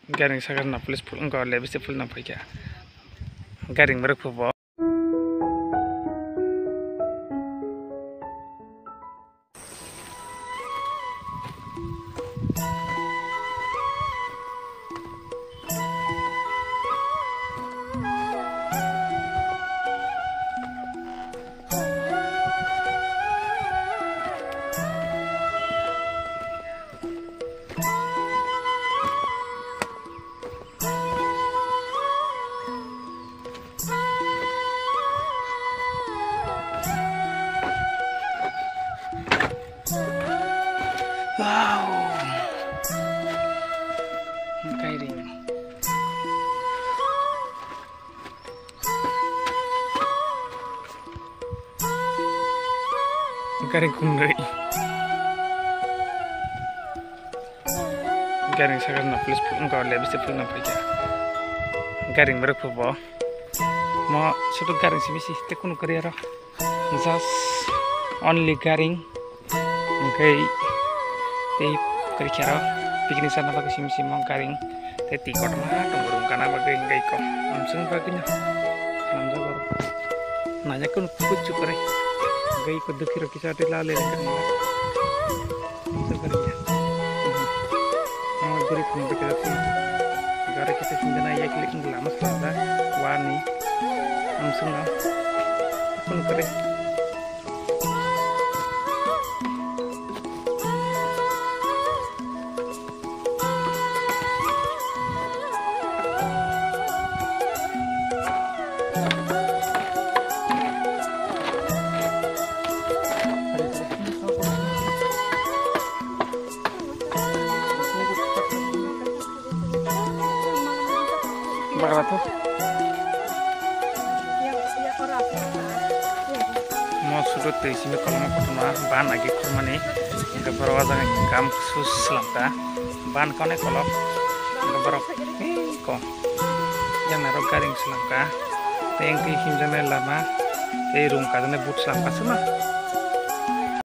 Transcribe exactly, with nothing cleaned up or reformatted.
Garing sakha na police phul wngkha, le bisi phul nang phaikha. Garing borok phubo. Wow. Kairing. Garing kungnwi. Garing sakha na police phul wngkha, le bisi phul nang phaikha. Garing borok phubo. Mo sudu garing simi si te kunu kwrwi aro. Just only garing. Hwnkhe tei kwrwi khe aro picnic sana bagwi simi simi garing. Tei twi kotorma tongo room kana bagwi hwnkhe kok. Amswng bagwino. Namjak aro. Nanya kunu kuchu kwrwi. Hwnkhe iko dukhi rok kisa tei lale rwkhe nang. Amswng bagwino. Ama guri thang dukhi rok. Gari kisa sinjana yaklik lama swnamjak. Wani. Amswngno. Kunu kwrwi. Bagra to. Mo sudu twi simi koloma kotorma ban agi khormani. Hwnkhe borok o jaga kam su slamkha. Ban kone kolok. Hwnkhe borok ko. Yang narok garing slamkha. Tei hwnkhe himjaknai lama. Tei room kajaknai but slamkha sima.